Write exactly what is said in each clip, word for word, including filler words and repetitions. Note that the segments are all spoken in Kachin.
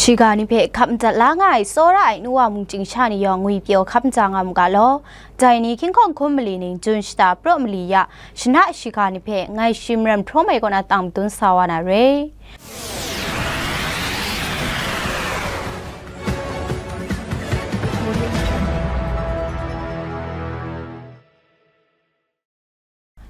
Shiga ni hpe hkap madat la nga ai tsawra ai nu wa mung chying sha ni yawng ngwi pyaw hkap maja nga mu ga law. Dai ni hkying hkawng hkum mali ning Jun shata praw mali ya shana shiga ni hpe ngai shi maram hprawm ai kaw na tang madun sa wa na re.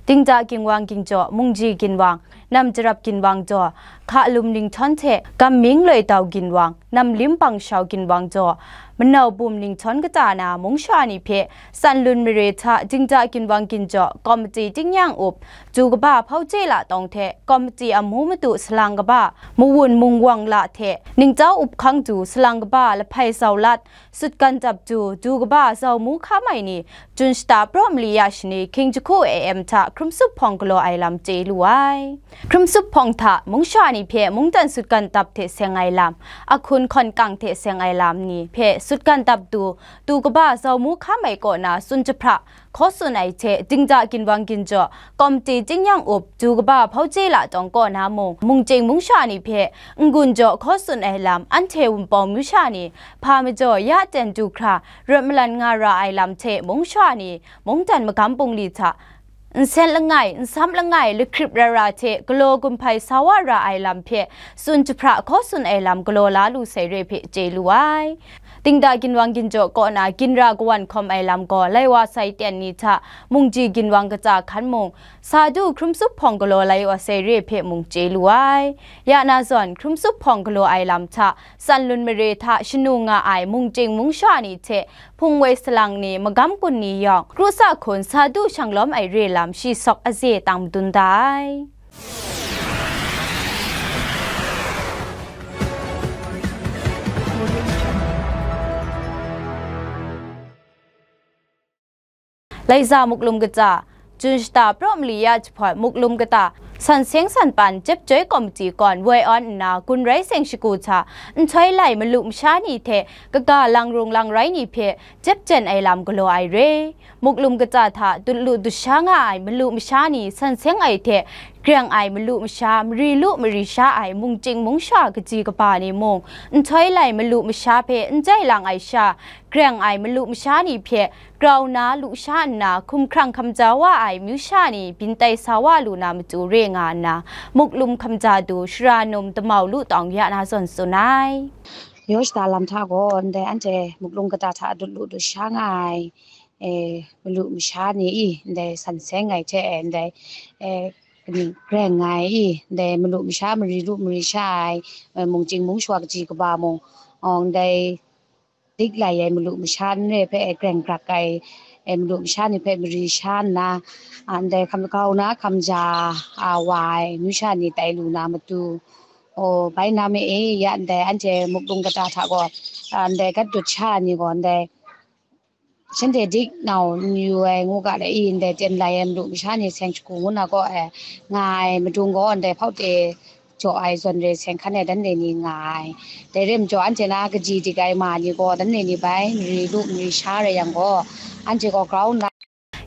Dingda ginwang ginjaw, mungji ginwang, nam jarap ginwang jaw, hka lum ninghtawng hte, gamming loi dau ginwang, nam lim bang shau ginwang jaw, manau bum ninghtawng kata na mungsha ni hpe, Sanlun mare hta dingda ginwang ginjaw, kawmati tingnyang up, du kaba hpau je la tawng hte, kawmati amu madu salang kaba, mawun mungwang la hte, ningtau up hkang du salang kaba lahpai zau lat, sutgan dap du, du kaba zau mu hkam ai ni, Jun shata praw mali ya shani hkying jahku A M hta hkrum sup hpawng galaw ai lam chye lu ai. Hkrum sup hpawng hta mungsha ni hpe mungdan sutgan dap hte seng ai lam, ahkun hkawn kang hte seng ai lam ni hpe sutgan dap du, du kaba zau mu hkam ai kaw na tsun jahpra, hkaw tsun ai hte dingda ginwang ginjaw, kawmti tingnyang up, du kaba hpau je la tawng kaw na mung, mungchying mungsha ni hpe n-gun jaw hkaw tsun ai lam, anhte Wunpawng myu sha ni hpa majaw ya ten du hkra rawt malan nga ra ai lam hte mungsha ni mungdan magam bungli hta nsen langai, nsam langai, lahkrip rara hte galaw gun hpai sa wa ra ai lam hpe tsun jahpra hkaw tsun ai lam galaw la lu sai re hpe chye lu ai. Dingda ginwang ginjaw kaw na ginra kawan hkawm ai lam gaw lai wa sai ten ni hta mungji ginwang kata hkan mung, sa du hkrum sup hpawng galaw lai wa sai re hpe mung chye lu ai. Ya na zawn, hkrum sup hpawng galaw ai lam hta, Sanlun mare hta shanu nga ai mungchying mungsha ni hte, hpung woi salang ni, magam kun ni yawng, kru sa hkun sa du shang lawm ai re lam shi sawk aze tang madun da ai. Laiza Muklum Kata, Jun shata praw mali ya jahpawt Muklum Kata, san seng san pan jep joi kawmti kawn woi awn nna, gun rai seng shagu hta, nhtoi lai malu masha ni hte kaga lang rung lang rai ni hpe jep jen ai lam galaw ai re. Muklum Kata hta dut lu dut sha nga ai malu masha ni san seng ai hte greng ai malu masha, mari lu mari sha ai mungchying mungsha kaji kaba ni mung, nhtoi lai malu masha hpe n jai lang ai sha, greng ai malu masha ni hpe grau na lu sha nna, hkumhkrang hkamja wa ai myu sha ni byin tai sa wa lu na matu re nga nna, Muklum hkamja du shara num damau lu tawng ya na zawn tsun ai. Yaw shada lam hta gaw, ndai anhte Muklum Kata hta dut lu dut sha nga ai, e, malu masha ni i, ndai san seng ai hte, e, ndai, e, kaning, greng ai i, ndai malu masha, mari lu mari sha ai, e, mungchying mungsha kaji kaba mung, awng ndai dik lai ai malu masha n re hpe, e, greng grak ai, e, malu masha ni hpe mari sha nna, a, ndai hkam kau na hkamja, a, wa ai myu sha ni tai lu na matu, o, bai na me e, ya ndai anhte Muklum Kata hta gaw, a, ndai gat dut sha ni gaw ndai shanhte dik nau n yu ai ngu ga le i, ndai ten lai ai malu masha ni seng shagu ngu na gaw, e, nga ai madung gaw ndai hpaute jaw ai zawn re seng hkan e dan le ni nga ai. Dai re majaw, anhte na kaji dik ai ma ni gaw dan le ni bai, mari lu mari sha rai yang gaw, anhte gaw grau nna.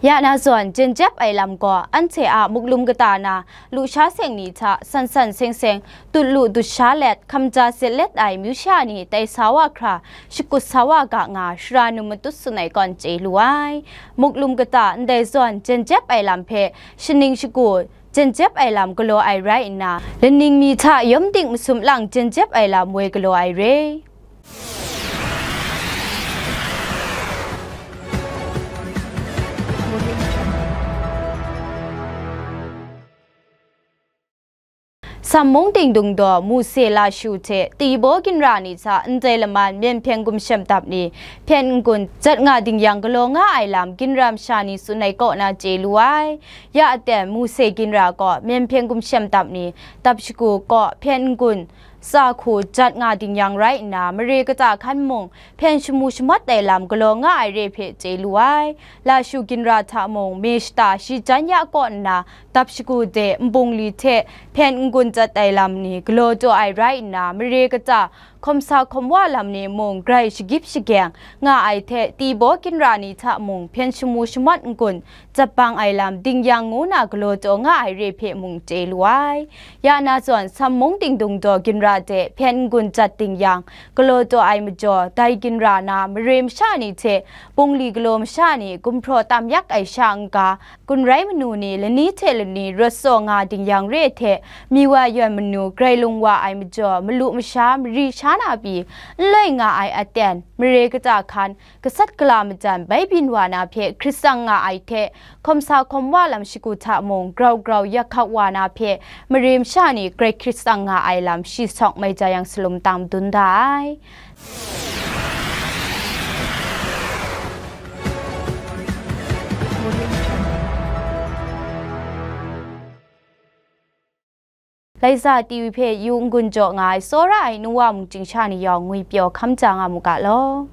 Ya na zawn, jen jep ai lam gaw, anhte a Muklum Kata na, lu sha seng ni hta, san san seng seng, dut lu dut sha let, hkamja set let ai myu sha ni tai sa wa hkra, shakut sa wa ga nga, shara num matut tsun ai kawn chye lu ai. Muklum Kata ndai zawn jen jep ai lam hpe, shaning shagu, jen jep ai lam galaw ai rai nna, laning mi hta yawm ding masum lang jen jep ai lam woi galaw ai re. Sammung Dingdung daw Muse Lashu hte Tibaw ginra ni hta ndai laman Myen Hpyen Gumshem dap ni hpyen n-gun jat nga ding yang galaw nga ai lam ginra masha ni tsun ai kaw na chye lu ai. Ya aten Muse ginra gaw Myen Hpyen Gumshem dap ni dap shagu kaw hpyen n-gun tsa hku jat nga ding yang rai nna, mare kata hkan mung hpyen shamu shamat ai lam galaw nga ai re hpe chye lu ai. Lashu ginra hta mung, me shata shi jan ya kaw nna, dap shagu de nbungli hte hpyen n-gun jat ai lam ni galaw taw ai rai nna, mare kata Hkawm sa hkawm wa lam ni mung grai shagip shageng nga ai hte, tibaw ginra ni hta mung hpyen shamu shamat n-gun jat bang ai lam ding yang ngu na galaw taw nga ai re hpe mung chye lu ai. Ya na zawn, Sam mung dingdung daw ginra de hpyen n-gun jat ding yang galaw taw ai majaw, dai ginra na mare masha ni hte bungli galaw masha ni gumhpraw tam yak ai sha n-ga, gun rai manu ni lani hte lani rawt tsaw nga ding yang re hte, mi wa yawn manu grai lung wa ai majaw, malu masha mari sha na pyi n loi nga ai aten, mare kata hkan, gasat gala majan bai byin wa na hpe hkrit tsang nga ai hte, hkawm sa hkawm wa lam shagu hta mung grau grau yak hkak wa na hpe mare masha ni grai hkrit tsang nga ai lam shi sawng mai ja yang salum tang madun da ai. Laiza T V hpe yu n-gun jaw nga ai, tsawra ai nu wa mung chyingsha ni yawng ngwi pyaw hkam ja nga mu ga law.